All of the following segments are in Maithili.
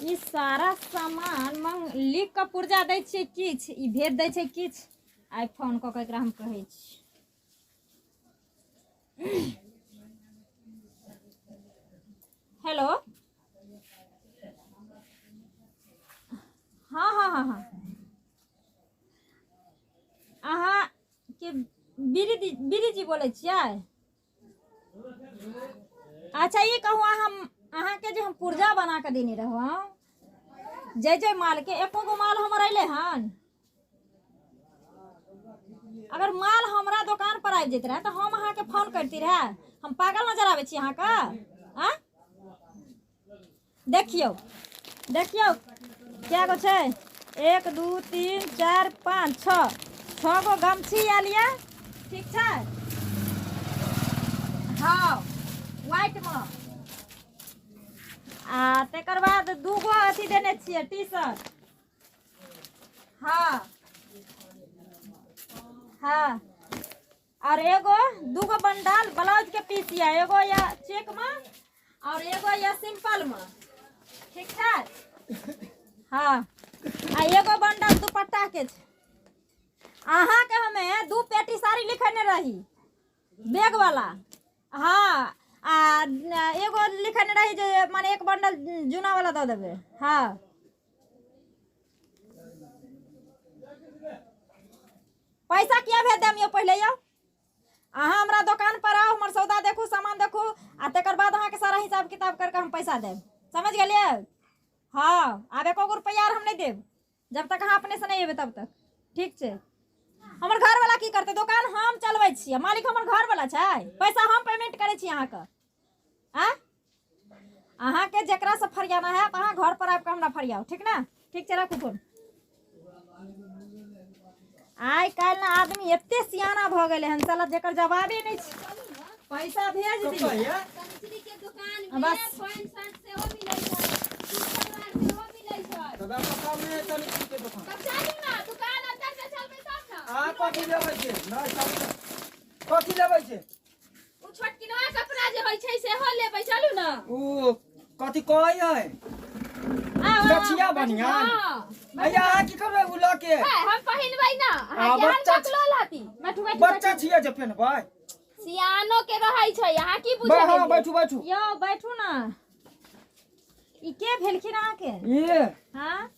ई सारा सामान मंग लिख कऽ पुर्जा दै छियै किछु ई भेज दै छै किछु। आइ फोन कऽ कऽ एकरा हम कहै छी। हेलो, हँ हँ हँ हँ, अहाँके बीरी बीरी जी बोलै छियै? अच्छा ई कहू अहाँ, अहाँके जे हम पुर्जा बना कऽ देने रहौं जय जय मालके, एको गो माल हमर अयलै हन? अगर माल हमरा दोकान पर आबि जैत रहए तऽ हम अहाँके फोन करती रहए? हम पागल नजर आबै छी अहाँके? आँ, देखियौ देखियौ, कए गो छै? 1, 2, 3, 4, 5, 6, 6 गो गमछी आयल यऽ, ठीक छै? हँ, व्हाइटमे। आ तकर बाद 2 गो अथी देने छियै, टी शर्ट। हँ हँ, और एगो दूगो बंडल ब्लाउज के पीस यऽ, एगो यऽ चेक में और एगो यऽ सिंपल में, ठीक छै? हँ, आ एगो बंडल दुपट्टा के छै। अहाँके हमे 2 पेटी साड़ी लिखने रही, बैग वाला। हँ, आ एगो लिखने रही जे माने एक बंडल जूना वाला दऽ देबै। हँ, पैसा किया भेज देम यौ? पहिले यौ अहाँ हमरा दोकान पर आउ, हमर सौदा देखू, सामान देखू, आ तकर बाद अहाँके सारा हिसाब किताब करके हम पैसा देब, समझ गेलियै? हँ, आब एको गो रुपैआ आर हम नहि देब जब तक अहाँ अपने से नहि एबै तब तक, ठीक छै? हमर घरवाला की करतै? दोकान हम चलबै छियै, मालिक हमर घरवाला छै, पैसा हम पेमेंट करै छी अहाँके। आँ, अहाँके जकरासँ फरियाना है अहाँ घर पर आबि कऽ हमरा फरियाउ, ठीक ने? ठीक छै, राखू फोन। आइ काल्हि ने आदमी एते सियाना भऽ गेलै हन साला, जकर जवाबे नहि छै। पैसा भेज दी। शनिचरी के दुकान में बस। पैंट शर्ट सेहो मिलै छै, सूट सलवार सेहो मिलै छै। दादा सामने है शनिचरी के दुकान। तब चलू ना, दुकान अंदर से चलबै तब ना। अहाँ कथी लेबै छै? नहि, चलू ने। कथी लेबै छै? उ छोटकिनवा कपड़ा जे होइ छै सेहो लेबै, चलू ना। उ कथी कहै है? आउ, आउ, गछिया बनियान। हँ। भैया, अहाँ की करबै उ लऽ के? है, हम पहिनबै ना। अहाँ आ, केहन बच्चा बकलोल हती? बैठू बैठू। बच्चा छियै जे पेन्हबै? सियानो के रहै छै, अहाँ की बुझै हाँ, गेलियै? बैठू बैठू। यौ बैठू ना। ई के भेलखिन अहाँके? ई? हाँ,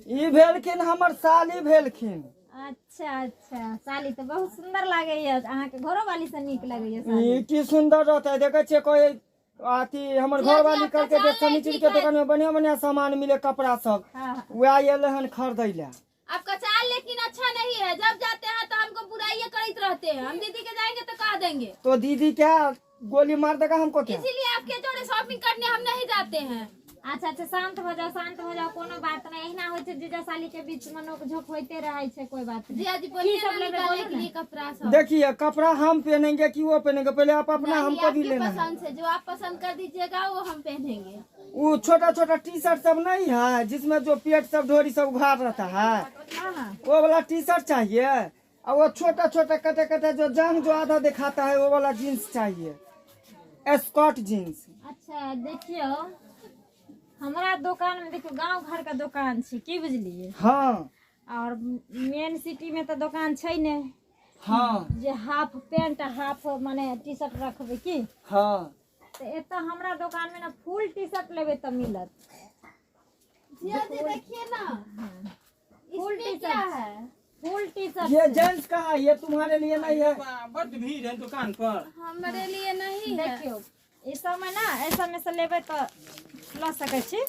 ई भेलखिन हमर साली भेलखिन। अच्छा अच्छा, साली तऽ बहुत सुंदर लागैया अहाँके, घरो वाली से नीक लागैया साली। ई की सुंदर रहतै? देखै छियै, कहै अथी हमर जिया जी, घरवाली आपका कहलकै जे चाल नहीं शनिचरी ठीक के है। दोकान में बढ़िया बढ़िया सामान मिले, कपड़ा सब। हाँ हाँ। वएह एलै हन खरीदै लए। आपका चाल लेकिन अच्छा नहीं है, जब जाते हैं तो हमको बुराइये करते रहते हैं। हम दीदी के जाएंगे तो कह देंगे। तो दीदी क्या गोली मार देगा हमको क्या? इसीलिए आपके जोड़े शॉपिंग करने हम नहीं जाते हैं। अच्छा अच्छा, शांत हो जाओ, शांत हो जाओ, कोनो बात नहीं। एहिना होइ छै, जीजा साली के बीच में नोक झोंक होइते रहै छै, कोई बात नहीं। जिया जी, बोलिए सब ना लेबे, निकालने बोलो के ना। लिए कपड़ा सब। देखिए, कपड़ा हम पहनेंगे कि वो पहनेंगे, पहले आप अपना नहीं, हमको भी आपके लेना है। पसंद से जो आप पसंद कर दीजिएगा वो हम पहनेंगे। वो छोटा छोटा टी शर्ट सब नहीं है जिसमें जो पेट सब ढोरी सब उघार रहता है? हाँ हाँ। वो वाला टी शर्ट चाहिए और वो छोटा छोटा कटे कटे जो जांग जो आधा दिखाता है वो वाला जींस चाहिए, स्कॉट जींस। अच्छा देखियो, हमरा दोकान में देखियो, गांव घर का दोकान छै, की बुझलिए? हाँ। और मेन सिटी में तो दोकान छै ने। हाँ। जे हाफ पेंट हाफ माने टी शर्ट रखबै की? हाँ। तऽ एतऽ हमरा दोकान में ना फुल टी शर्ट लेबै तऽ मिलत। जिया जी, देखिए ना, फुल इसमें टी क्या शर्ट है? फुल टी शर्ट ये जेंट्स का है, ये तुम्हारे लिए नहीं है। बड्ड भीड़ है दुकान पर। हमारे लिए नहीं है। देखियौ, ई सबमे ना एहि सबमे से लेबै तऽ लऽ सकै छी,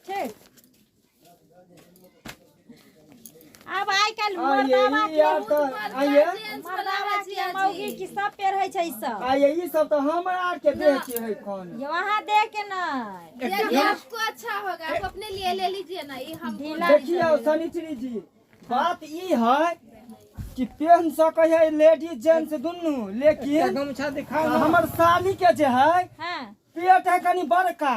ठीक? आब आइ काल्हि आ ये मर्दावा ई यार के तो आइए। जेंट्स वाला मर्दावा है के जिया मौगी जी। की सब पेरहै छै ई सब। आइए, ई सब तो हमरा आर के देह के है कोन। यौ अहाँ देख के नहि। जिया जी, आपको अच्छा होगा, आप अपने लिए ले लीजिए ना, ये हम ढीला। देखियौ शनिचरी जी, बात ई है कि पेन सकै है लेडीज जेंट्स दुनू, लेकिन गमछा दिखाओ ना। हमर साली के जे है हाँ। पेट है कनी बड़का,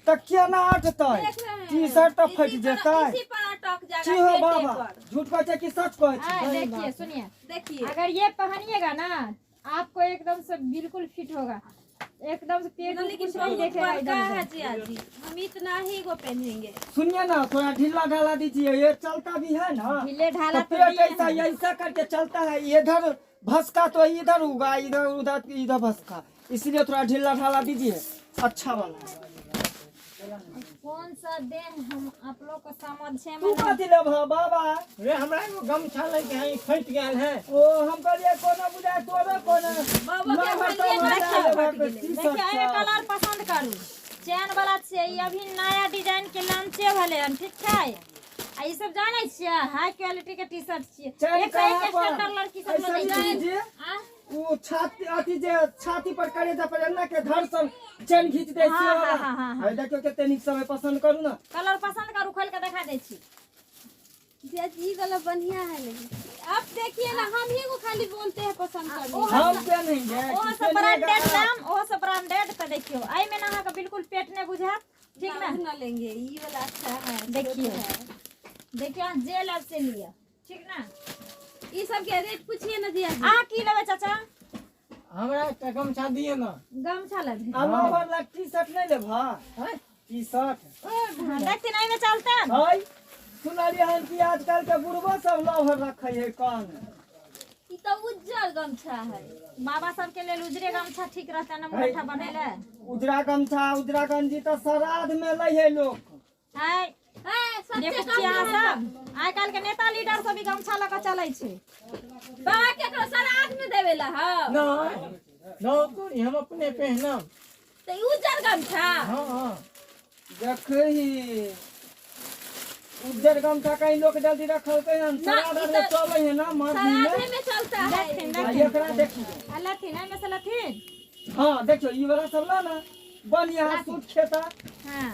तऽ केना अटतै? देख रहे हैं। टी शर्ट तऽ इसी फटि पर- जेतै। इसी पर अटक जाएगा की हो पेटे बाबा, पर। झूठ कहै छै कि सच कहै छै? हाँ, देखिए सुनिए, देखिए अगर ये पहनिएगा ना आपको एकदम से बिल्कुल फिट होगा। एकदम से पेट ना, लेकिन कुछ नहीं बहुत देखेगा बड़का इधर है उधर। जिया जी, हम इतना ही को पहनेंगे। सुनिए ना, थोड़ा ढीला ढाला दीजिए, ये चलता भी है ना, ढीले ढाला तो तो पेट दिए ऐसा हैं। ऐसा करके चलता है, इधर भसका तो इधर उगा, इधर उधर इधर भसका, इसलिए थोड़ा ढीला ढाला दीजिए अच्छा वाला। कौन सा दें हम आप लोग को समझे में तू नहीं। कथी लेबह बाबा? रे हमरा एगो गमछा लैके है, ई फटि गेल है। ओ हम कहलिए कोनो बुझाय तोरे कोनो बाबा के ना हलिये हटो, देखियो, ना फटि गेलै। देखियो एहिमे कलर पसंद करू, चैन वाला छियै ई, अभी नया डिजाइन के लॉन्चे भेलै हन, ठीक छै? आ ई सब जानै छियै हाई क्वालिटी के टी शर्ट छियै, चैन एक से एक कहाँ पर? स्टैंडर्ड लड़की सब ऐसा लै छै। दीजिए। आ? ओ छाती अथी जे छाती पर करेजा पर एना के धर सब चैन घीच दै हाँ, छियै हाँ, वाला। हाँ, हाँ, हाँ। है देखियो कते नीक समय पसंद करू ना। कलर पसंद करू, खोल के देखा दै छी। जिया जी ई वाला बढ़िया है, लेकिन अब देखिए ना, हम ही को खाली बोलते हैं पसंद करने। हम पहनेंगे ओहो कि सब पहनिएगा ब्रांडेड आप? दाम, ओहो सब ब्रांडेड। तऽ देखियौ एहिमे ने अहाँके बिल्कुल पेट नहि बुझायत, ठीक ना, ने? ना लेंगे, ई वाला अच्छा है। देखिए। छोट है। देखियौ अहाँ जे लेब से लिअ, ठीक ने? ई सब के रेट पूछिए ना जिया जी। अहाँ की लेबै चाचा? हमरा एकटा गमछा दिअ ना। गमछा लेबै? आ लोवर ला टी शर्ट नहीं लेबह? हैं? टी शर्ट हाँ, देखथिन एहिमे चलतनि। है सुनलियै हन कि आजकल के बुढ़बो सब लोवर रखै है कान। ई तो उज्जर गमछा है। बाबा सबके लेल उजरे गमछा ठीक रहतै ने मुँह बनेले? उजरा गमछा उजरा गंजी तऽ श्राद्ध में लै है लोक। है है सबसे देखै कम छियै अहाँ है। सब आइ काल्हि के नेता लीडर सब भी गमछा लऽ कऽ चलै छै। बाबा केकरो श्राद्ध में देवेला हौ? नहीं नौकरी हम अपने पहनब। तो ई उज्जर गमछा? हाँ हाँ। देखही उज्जर गमछा कहीं लोक जल्दी रखलकै हन? ना, श्राद्ध ई में तऽ चलै है ना मर्दी में। श्राद्धे में चलता है। देखथिन आ देखथिन। एकरा देखियौ। आ लथिन एहिमे से लथिन। हाँ देखियौ ई वाला सब ला ना, बढ़िया सूट खेता। हाँ।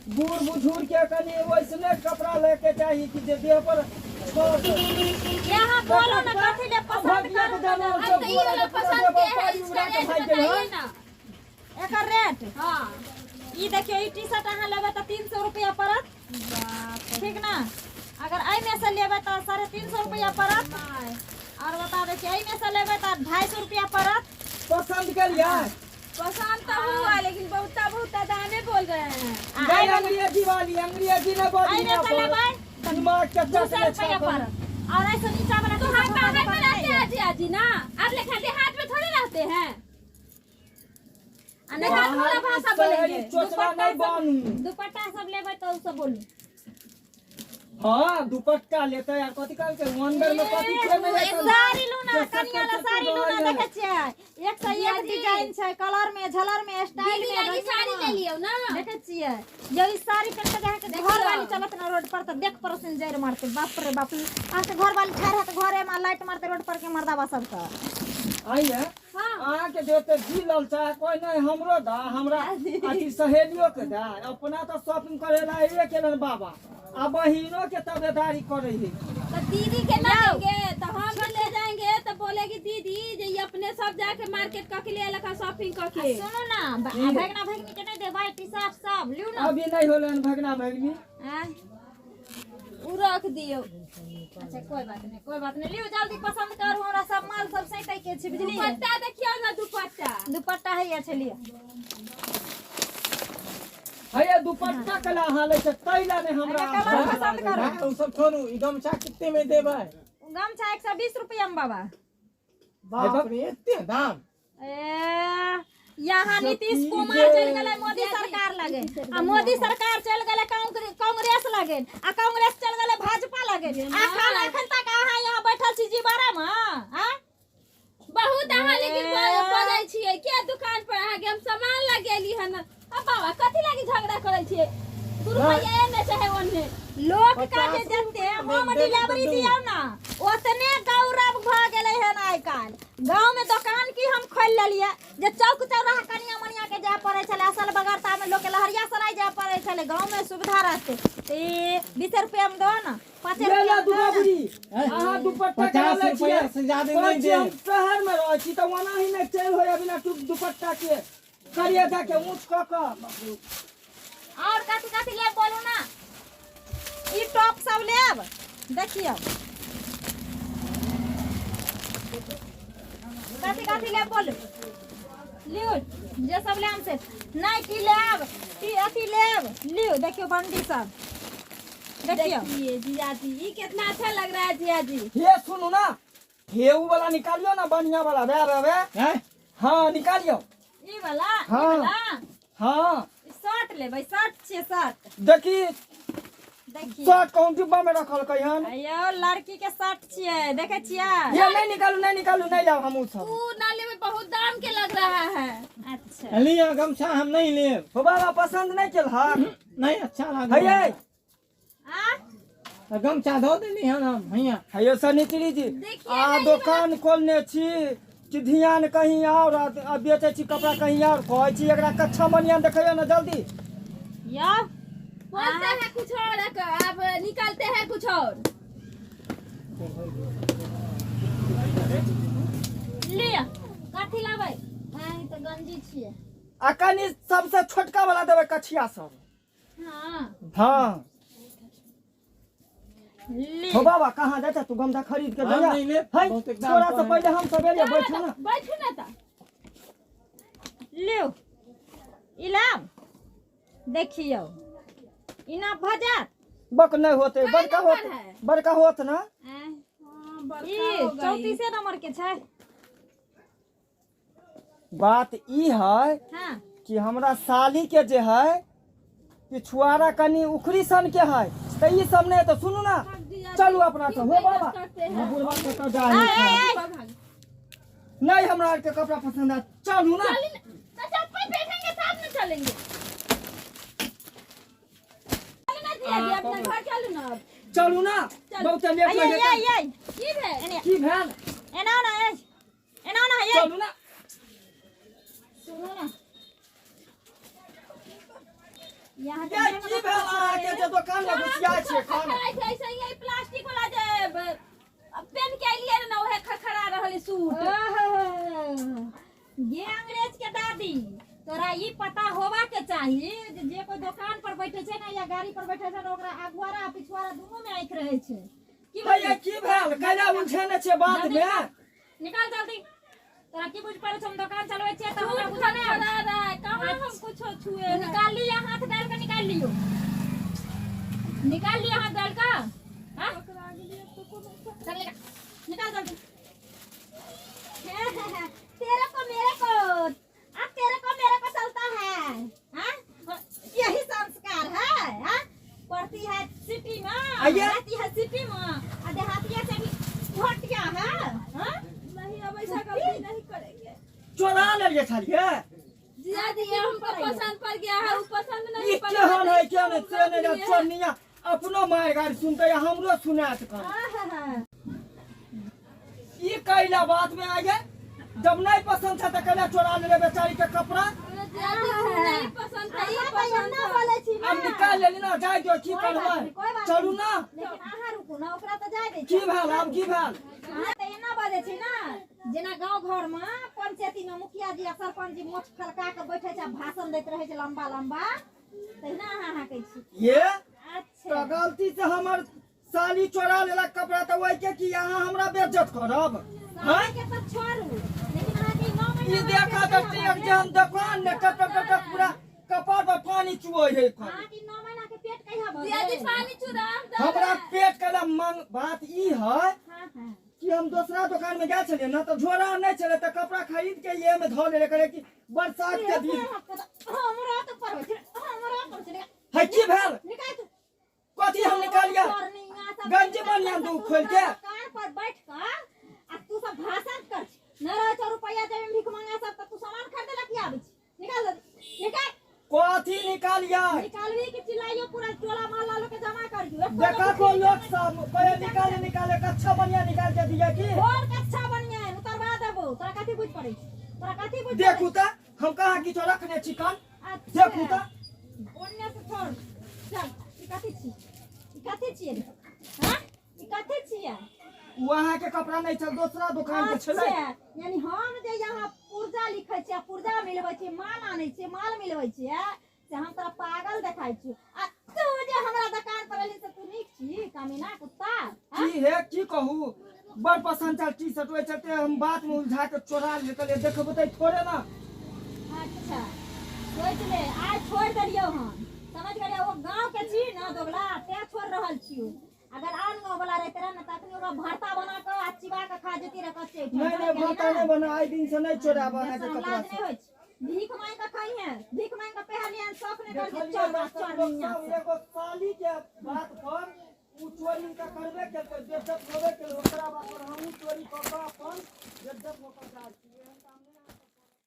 बूढ़ बुजुर्ग के कनि वैसने कपड़ा लेके चाही कि जे देह पर यहाँ बोलू ना कथी ले पसंद करू। अब तो ई वाला पसंद के है, इसका रेट बताइए ना। एकर रेट? हाँ। ई देखियौ ई टी शर्ट अहाँ लेबै तऽ 300 रुपया पड़त, ठीक ना? अगर एहिमे से लेबै तऽ 350 रुपया पड़त। और बता दै छी एहिमे से लेबै तऽ 250 रुपया पड़त। पसंद करिए। पसंद तो हुआ, लेकिन बहुता बहुता दामे बोल रहे हैं। आ नहीं एहिमे अंग्रेजी वाली अंग्रेजी ने बोली। एहिमे से लेबै तऽ दिमाग के 200 चटने रुपया छापल। पड़त और ऐसे नीचा वाला तो टी-शर्ट हम बाहर में पड़तै। रहते हैं जिया जी ना, आप लेखा देहात में थोड़े रहते हैं। आ नहि देहात वाला भाषा बोलेंगे। चोचला नहीं बनू। दुपट्टा सब लेबै तऽ उ सब बोलू। हाँ दुपट्टा लेते यार, कथी कहल के अंदर में कथी खेमे जाय? साड़ी लूना जे कनिया ला सत्तर साड़ी सत्तर लूना रहै। देखै छियै एक से एक डिजाइन छै, कलर में झलर में स्टाइल दीदी में लागी रंगीन साड़ी में। ले लियो ना। देखै छियै जब ई साड़ी पहिन के जाके घर वाली चलत ना रोड पर तऽ देख पड़ोसिन जरि मारते, बाप रे बाप। अहाँके घर वाली ठाढ़ हैत घरे में लाइट मारते रोड पर के मर्दाबा सबके। आइए। हाँ। अहाँके देते जी लल चाहे कोई नहीं, हमरो दा, हमरा अथी सहेलियो के दा। अपना तो शॉपिंग करे ला अइबे केलन बाबा, आ बहिनो के तबेदारी करे है। तो दीदी के ना देंगे तो हम भी ले जाएंगे तो बोलेगी दीदी जे ये अपने सब जाके मार्केट करके ले लखा शॉपिंग करके। सुनू ना, भगना भगनी के नहीं देबै टी शर्ट सब लिउ ना। अभी नहीं होलन भगना भगनी। आँय? उ रख दियो। अच्छा कोई बात नहीं, कोई बात नहीं, लिउ जल्दी पसंद करू, हमरा सब माल सब सैतै के छै, बुझलियै? दुपट्टा देखियो ना, दुपट्टा। दुपट्टा है छै लिअ। हैया दुपट्टा कला अहाँ लै छै तै ला नहि हमरा। एहिमे कलर पसंद करू। हाँ, उ सब छोड़ू, ई गमछा कितने में देबै? गमछा 120 रुपया में बाबा। बाप रे, एते दाम? ए, यहाँ नीतीश की कुमार जे- चलि गेलै मोदी सरकार लगे, आ मोदी सरकार चलि गेलै कांग्रेस लगे, आ कांग्रेस चलि गेलै भाजपा लगे, अखन अखन तक अहाँ यहाँ बैठल छी जीवारा में आँ? बहुत अहाँ लेकिन बजै छियै के दुकान पर अहाँके हम सामान लगेली हन। अब बाबा कथी लागी झगड़ा करै छियै? 2 रुपैया एने चाहे ओने। लोक का जे 50 जते रुपैया होम में देब डिलीवरी तऽ दू। दियौ ना ओतने गौरव भऽ गेलै हन आइ काल्हि। गाँव में दोकान की हम खोलि लेलियै जे चौक चौराहा कनिया मनिया के जाय पड़ै छलै, असल बगरता में लोक के लहरिया सराय जाय पड़ै छलै, गाँव में सुविधा रहतै। ई 20 रुपया में दो ना, 5 ले ला रुपया में दो दुगो ना। बुढ़ी, अहाँ दुपट्टा 50 करा लै रुपैया छियै। से ज्यादे कहै नहीं छी हम देब। शहर में रहै छी तऽ ओना ही नहि चलि होइए बिना दुपट्टा के, करिए दऽ के ऊँच कऽ कऽ। और कथी कथी लेब बोलू ना? ई टॉप सब लेब? देखियौ कथी कथी लेब बोलू। लियो जे सब लेब से नाइटी लेब टी अथी लेब लियो देखियो बंडी सब देखियो। देखिए जिया जी, ये कितना अच्छा लग रहा है जिया जी। हे सुनू ना, हे उ वाला निकालियो ना, बढ़िया वाला वे वे वे। हैं? हाँ निकालियो। ई वाला, ई हाँ। वाला। हाँ। ई शर्ट लेबै, शर्ट छियै शर्ट। देखी। देखिए। शर्ट कौन डिब्बा में रखल हन? अयो लड़की के शर्ट छियै, देखै छियै? ये नहीं निकालू, नहीं निकालू, नहीं लाओ हम उ सब। उ ना लेबै, बहुत दाम के लग रहा है। अच्छा। लियो गमछा, हम नहीं लेब। हो बाबा पसंद नहीं केल हन? नहीं अच्छा लागल। हैये। आ? तऽ गमछा धो देली हन हम हैया। हैयो सनिचरी जी, देखिए आ ना ई दुकान खोलने छी कि ध्यान कहीं और आ बेचै छी कपड़ा कहीं और। कहै छी एकरा कच्छा बनियान देखैयो ना जल्दी। यौ बोलते हैं कुछ और, आप निकालते हैं कुछ और। लिअ, कथी लेबै? आइ तऽ गंजी छियै। आ कनी सबसे छोटका वाला देबै कछिया सब। हाँ। हाँ। ले। हो बाबा कहाँ जाता तू गमछा खरीद के हम दे। नहीं लेब, है, बहुत एकदम तोरा से कहे। पहले हम सवेरे बैठू ना। बैठू ना त। लियो। ई लाब। देखियो। इना भऽ जायत। बक नहीं होते, कए बड़का नंबर होत, है? बड़का होत ना। आँय। हाँ, बड़का ई हो गई। 34 नंबर के छै। बात ई है हाँ। कि हमरा साली के जे है पिछुआरा कनी उखड़ी सन के है, त ई सब नहीं तो सुनू ना, चलू अपना सब। हो बाबा, करते हैं। बुढ़वा के तो जाही। आय, आय, आय। नहीं हमरा आर के कपड़ा पसंद है, चलू ना। चली ना, तो चप्पल पहनेंगे तब ना चलेंगे। चलो ना जिया जी, अपना घर चलू ना अब। चलू ना, बहुत लेट आय, हो आय, जेतै। आय, आय। की भेल? एने। की भेल? एना ना, आय। एना ना, आय। चलू ना। सुनू ना। यहाँ के ये की भेल अहाँ के जे दुकान में घुसिया छियै खाना? खड़खड़ाइ छै, ऐसे ही प्लास्टिक वाला जे पेन के एलियै ने, ओहे खड़खड़ा रहल है सूट। ओहो, ये अंग्रेज के दादी, तोरा ई पता होवा के चाही जे जे कोई दुकान पर बैठे छै ना या गाड़ी पर बैठे छै ना, ओकरा अगुआरा आ पिछुआरा दुनू में आँखि रहै छै। की भैया बुझलियै? की भेल? कैला उलझेने छियै बात जल्दी में? निकाल, निकाल जल्दी। तोरा की बुझ पड़ै छौ हम दुकान चलबै छियै तऽ हमरा सूट बुझल नहि खड़खड़ा रहा है, कहाँ हम कुछो छुए हैं? निकाल लिअ, हाथ डाल के निकाल लियौ। निकाल लिअ हाथ डाल के। हाँ? चल निकाल, निकाल जल्दी। तेरे को मेरे को, अब तेरे को मेरे को चलता है। हाँ? यही संस्कार है। हाँ? पढ़ती है सिटी में, आइए। रहती है सिटी में, आ देहातिया से भी घटिया है। हाँ? नहीं, अब ऐसा गलती नहीं करेंगे। चोरा लेलियै छलियै? जिया जी, ये हमको पसंद पड़ गया है, वो पसंद नहीं ई पड़ा। केहन है, केहन है, से नहि जान, चोरनिया अपनो मारि गारि सुनतै आ हमरो सुनायत कन। आहा। ई कैला बात में आ गए, जब नहीं पसंद छै तऽ कैला चोरा लेले बेचारी के कपड़ा? जिया जी, वो नहीं पसंद था, ये अहाँ तऽ पसंद एना था। बोलै छी ना। अब निकाल लेली ना, जाय दियौ, की कोई बात करबै? नहि, कोई बात चलू नहि। ना। लेकिन अहाँ रुकू ना, ओकरा तऽ जाय दै की छी। भेल आब, की भेल? अहाँ तऽ एना बजै छी ना जेना गांव घर में पंचायती में मुखिया जी आ सरपंच जी मोछ फलका के बैठे छै आ भाषण दैत रहै छै लंबा लंबा, तहिना अहाँ हाँकै छी। ये अच्छा। तऽ गलती से हमर साली चोरा लेलक कपड़ा तऽ ओहि के की अहाँ हमरा बेइज्जत करब? साली के तऽ छोड़ू, लेकिन अहाँके ई 9 महीना ई देखा तऽ टेक जेहन दुकान ने टप टप टप पूरा कपार पर पानी चुअै है एखन। अहाँके ई 9 महीना के पेट कहिया भऽ जिया जी, गेल? पानी चुरा हमरा पेट के मांग बात ई है हाँ, हाँ। कि हम दोसरा दुकान में गेल छलियै ना तऽ झोरा नहि छलै तऽ कपड़ा खरीद के ये में धऽ लेले करे कि बरसात के दिन। हमरा तऽ पर होइ छै, हमरा पर छै। है की भेल? निकाल तू। कथी हम निकालिया? गंजी बनियान दू खोल के। दुकान पर बैठ के आ तू सब भाषण कर छी। न रहे छौ रुपैया जेबी में भीख मंगा सब तऽ तू सामान खरीदे ला की आबै छी? निकाल जल्दी, निकाल। कथी निकालिया? निकालबी कि चिल्लाइयो पूरा टोला मोहल्ला लोग के जमा कर दियो। देखा को लोग सब कहे निकाले निकाले, कच्छा बनिया निकाल के दिया की? बोल कच्छा बनिया उतरवा देबो। तोरा कथी बुझ पड़ै छै? तोरा कथी बुझ देखू तऽ हम कहाँ किछो रखने छी कन। अच्छा। देखू तऽ। ओन्ने से छोड़। चल, ई कथी छी? ई कथी छियै रे? हाँ? ई कथी छियै? ओ अहाँके कपड़ा नहि छल, दोसरा दुकान के छलै। अच्छा, यानी हम जे यहाँ पुर्जा लिखै छियै, पुर्जा मिलबै छियै, माल आनै छियै, माल मिलबै छियै, से हम तोरा पागल देखाइ छियौ। आ तू जे हमरा दुकान पर एलही से तू नीक छी, कमीना कुत्ता? हाँ? की हे की कहू, बड़ पसंद छल टी शर्ट, ओहि चलते हम बात में उलझा के चोरा लेलियै, कहलियै देखबै तऽ थोड़े ना। अच्छा सोचि ले, आइ छोड़ि देलियौ हन, समझ गेलियै? ओ गाँव के छी ने दोगला, तें छोड़ि रहल छियौ। अगर आन गाँव वाला रहिते रहे ने तखनी ओकरा भरता बना कऽ आ चिबा कऽ खा जैती रहे कच्चे। नहीं नहीं, भरता नहीं बना, आइ दिन से नहीं चोराब अहाँके बेशरम, कपड़ा लाज सब। नहि होइ छै? भीख मांगि कऽ खइहे, भीख मांगि कऽ पहलियन, शौक नहि कर। देखलियै चोर मास्टर चोर लोग मियाँ सब सब। एगो साली के बात पर उ चोरी तऽ करबे केलकै, बेइज्जत होबे केलकै। ओकरा बात पर हमहूँ चोरी कऽ कऽ अपन बेइज्जत होकर जाइ छी।